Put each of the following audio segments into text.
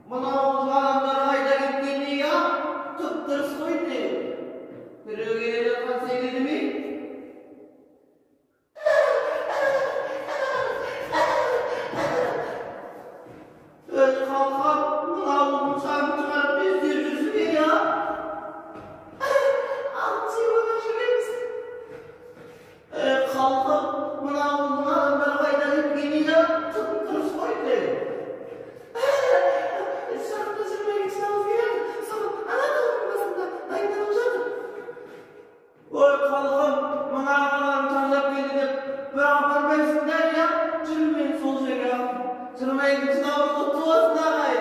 Мына ауылдың адамдары қайда кеткен ей, а? Тып-тырыс қой тегі. Біреу келе жатқан секілді ме? Өй, қалқам, мына ауылдың шаңын шығарып не істеп жүрсің ей, а? Алып жеп жүреміз. Ей, қалқам, мына ауылдың адамдары қайда кеткен ей, а? Тып-тырыс қой тегі. Шақта 22 наурыз келеді, соны ана таудың басында дайындалып жатыр. Ой, қалқам, мына ағаларым шаршап келді деп бір апармайсыңдар, я? Жүр мен сол жерге алып. 22 наурыз құтты болсын, ағай.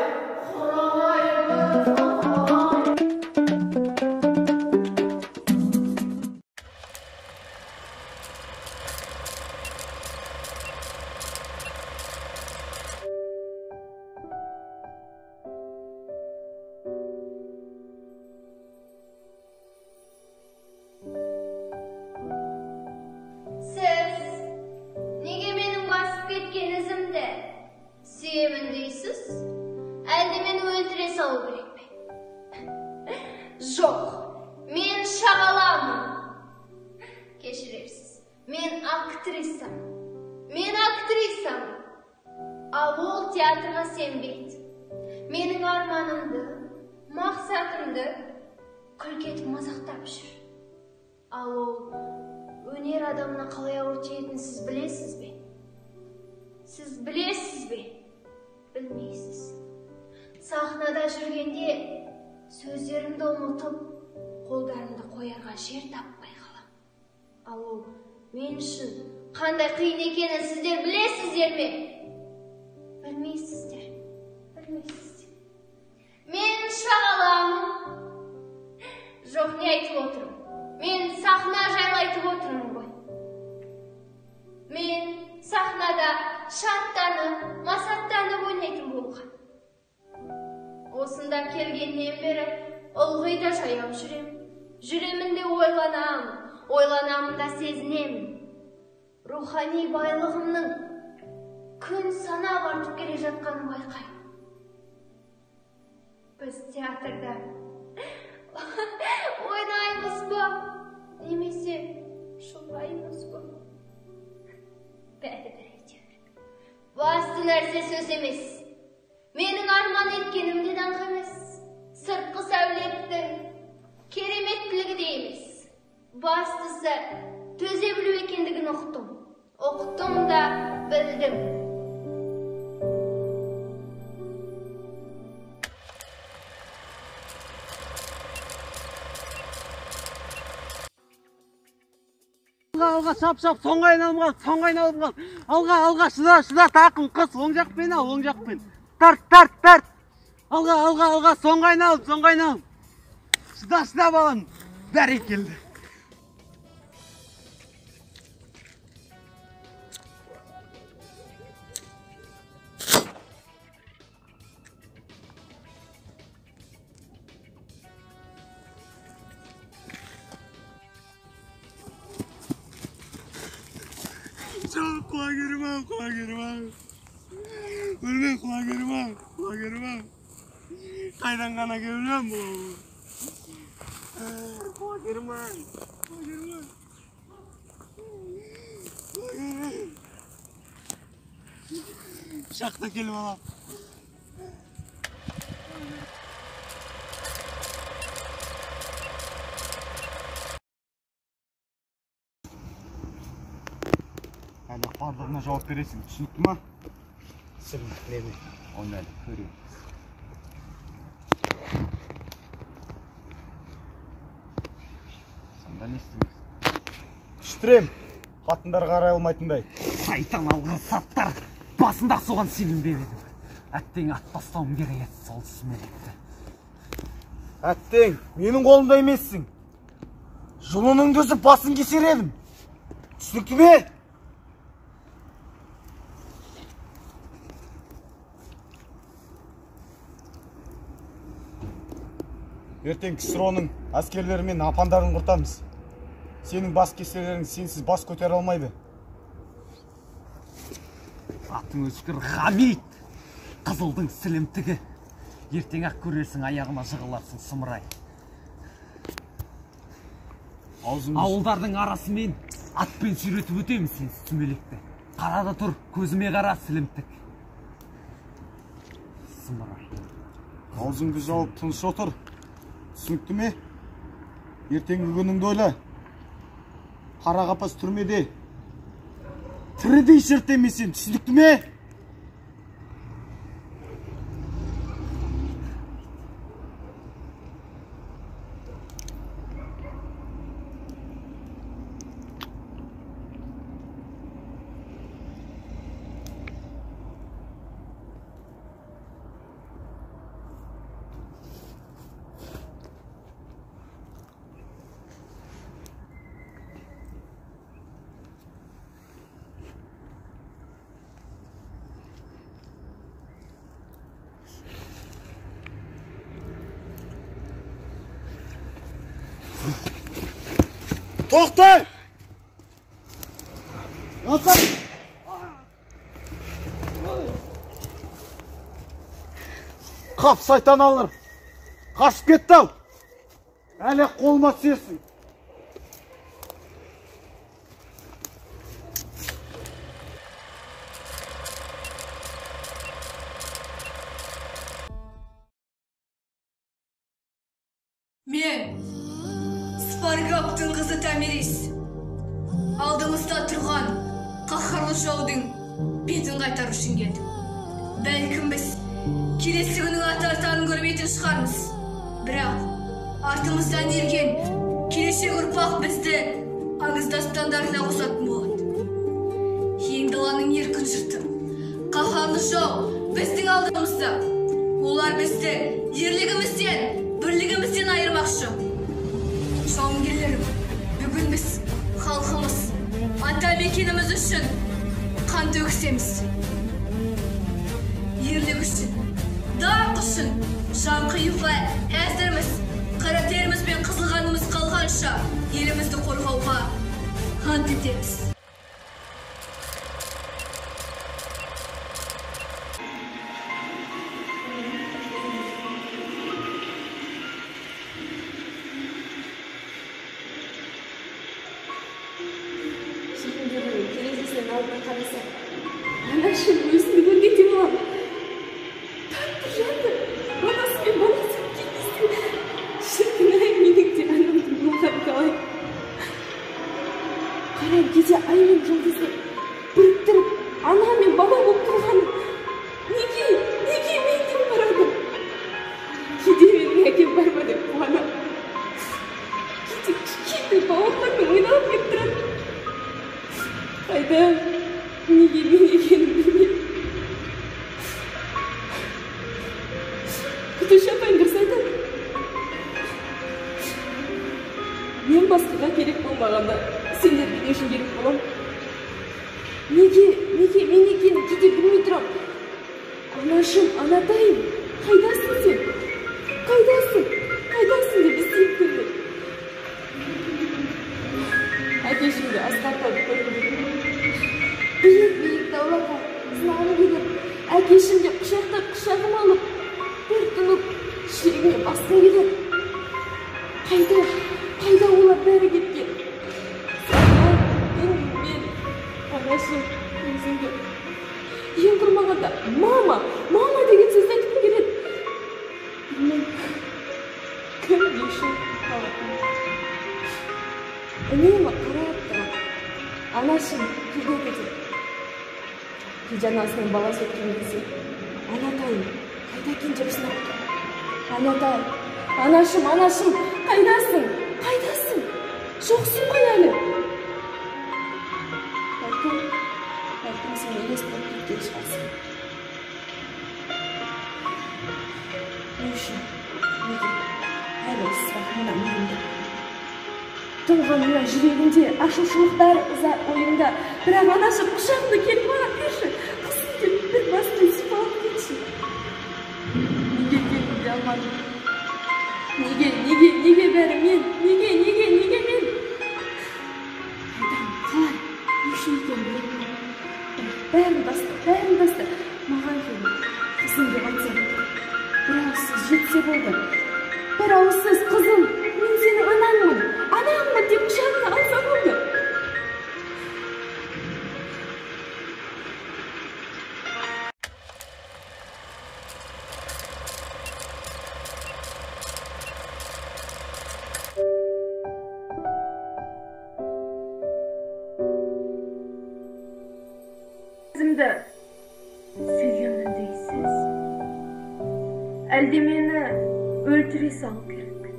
Құралайымыз, құралай. Сіз неге менің басып кеткен ізімді сүйемін дейсіз? Әлде мені өлтіре салу керек пе? Жоқ, мен шағаламын. Кешірерсіз, мен актрисамын. Мен актрисамын. Ал ол театрға сенбейді. Менің арманымды, мақсатымды күлкі етіп мазақтап жүр. Ал ол өнер адамына қалай ауыр тиетінін сіз білесіз бе? Сіз білесіз бе? Білмейсіз. Сахнада жүргенде сөздерімді ұмытып, қолдарымды қоярға жер таппай қалам. Ал ол мен үшін қандай қиын екенін сіздер білесіздер ме? Білмейсіздер. Білмейсіздер. Мен шағаламын. Жоқ, не айтып отырмын? Мен сахна жайлы айтып отырмын ғой. Мен сахнада шаттанып, масаттанып ойнайтын болған. Осында келгеннен бері ылғи да жаяу жүрем. Жүремін де ойланамын, ойланамын да сезінемін. Рухани байлығымның күн санап артып келе жатқанын байқаймын. Біз театрда ойнаймыз ба, немесе жылаймыз ба? Бәрібір әйтеуір. Басты нәрсе сөз емес. Менің арман еткенім де даңқ емес. Сыртқы сәулеттің кереметтілігі де емес. Бастысы төзе білу екендігін ұқтым. Ұқтым да білдім. Алға, алға, шап, шап, соңғы айналым қалды, соңғы айналым қалды. Алға, алға, шыда, шыда, тақым, қыс, оң жақпен ал, оң жақпен. Тарт, тарт, тарт. Алға, алға, алға, соңғы айналым, соңғы айналым. Шыда, шыда, балам. Бәрекелді. Жоқ, құлагерім ау, құлагерім ау. Өлме, құлагерім ау, құлагерім ау. Қайдан ғана келіп бұл? Құлагерім ау, құлагерім ау. Құлагерім. Пышақты келіп алам. Әлі барлығына жауап бересің, түсінікті ма? Сіріңді, оны әлі көреміз. Сонда не істейміз? Іштірем, қатындар қарай алмайтындай. Сайтан алған саттар, басында соған сенімдеп едім. Әттең ат тастауым керек еді сол сүмелекті. Әттең, менің қолымда емессің. Жұлыныңды үзіп басын кесер едім. Түсінікті ме? Ертең КСРО-ның әскерлері мен апандарын құртамыз. Сенің бас кесерлерің сенсіз бас көтере алмайды. Атың өшкір Хамит, қызылдың сілімтігі. Ертең ақ көрерсің, аяғыма жығыларсың, сұмырай. Ауылдардың арасымен атпен сүйретіп өтемін сен сүмелекті. Қара да тұр, көзіме қара, сілімтік. Сұмырай. Аузыңды жауып тыныш отыр. Түсінікті ме? Ертеңгі күніңді ойла. Қара қапас түрмеде. Тірідей шіртеме сен, түсінікті ме? Тоқтай! Қап сайтан алыр! Қашып кетті ау! Әлі қолыма түсесің! Мен Спаргаптың қызы Томирис, алдымызда тұрған қаһарлы жаудың бетін қайтару үшін келдім. Бәлкім біз келесі күннің атар таңын көрмейтін шығармыз. Бірақ артымыздан ерген келешек ұрпақ бізді аңыз дастандарына қосатын болады. Ең даланың еркін жұрты, қаһарлы жау біздің алдымызда. Олар бізді ерлігімізден, бірлігімізден айырмақшы. Жауынгерлерім, бүгін біз халқымыз, ата мекеніміз үшін қан төгісеміз. Ерлік үшін, даңқ үшін жан қиюға әзірміз. Қара теріміз бен қызыл қанымыз қалғанша елімізді қорғауға ант етеміз. Терезесінің алдына қараса, анашым өзімді көргендей боламын. Тәтті жанды, анасы мен баласы кездесті. Шіркін-ай, менің де анамның болғаны қалай. Қарап кейде ай мен жұлдызды біріктіріп, ана мен бала болып тұрғаны. Неге, неге мен де барады? Кейде менің әкем бар ма деп қуанамын. Кейде кішкентай бауырлармен ойнап келіп тұрады. Қайда, неге мен екенін білмеймін. Күтуші апайым дұрыс айтады. Мен басқаға керек болмағанда, сендерге не үшін керек боламын? Неге, неге мен екенін кейде білмей тұрам. Анашым, анатайым, қайдасың сен? Қайдасың, қайдасың деп іздеймін күнде. Әкешімді асқар тауды көргім келеді. Биік-биік тауларға сынағым келіп, әкешім деп құшақтап құшағыма алып, бір тұнып жүрегіме басқым келеді. Қайда, қайда олар бәрі кеткен? Саған, мен, анашым, өзіңді. Ең құрмағанда мама, мама деген сөзді айтқым келеді. Білмеймін, кім не үшін алатынын. Үнемі қарап тұрам. Анашым келеді деп. Кейде анасының баласы өткен кезде, анатайым, қайда екен деп сынап тұр. Анатай, анашым, анашым, қайдасың, қайдасың? Жоқсың ғой әлі. Бәлкім, бәлкім сен елес болып кеткен шығарсың. Не үшін, неге, әлі сұрақ мына миымда. Толған мына жүрегімде, ашушылық бәрі ыза ойымда. Бірақ анашым құшағымды келіп маған берші, қызым деп бір басымнан сипалап кетші. Неге екенін біле алмадым. Неге, неге, неге бәрі мен? Неге, неге, неге мен? Қайдан, қалай, не үшін екенін біле алмадым. Бірақ бәрін таста, бәрін таста. Маған келіп, қызым деп айтса болды. Бір ауыз жетсе болды. Бір ауыз сөз, қызым, мен сенің анаңмын, анаңмын деп құшағына алса болды. Өзімді сүйемін дейсіз. Әлде мені өлтіре салу керек пе?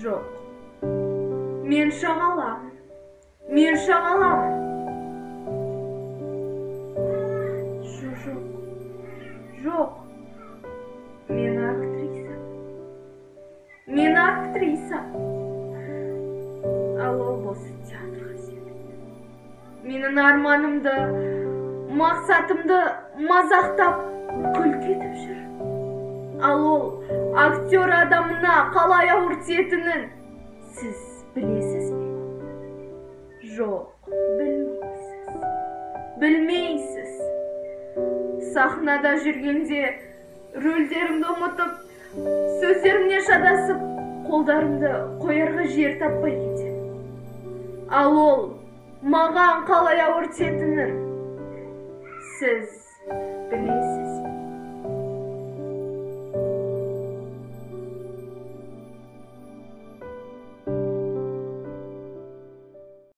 Жоқ. Мен шағаламын. Мен шағаламын. Жоқ. Жоқ. Мен актриса. Мен актриса. Ал ол болса театрға сенбейді. Менің арманымды, мақсатымды мазақтап күлкі етіп жүр. Ал ол актер адамына қалай ауыр тиетінін сіз білесіз бе? Жоқ, білмейсіз. Білмейсіз. Сахнада жүргенде рөлдерімді ұмытып, сөздерімнен шатасып, қолдарымды қоярға жер таппай кетемін. Ал ол маған қалай ауыр тиетінін сіз білесіз.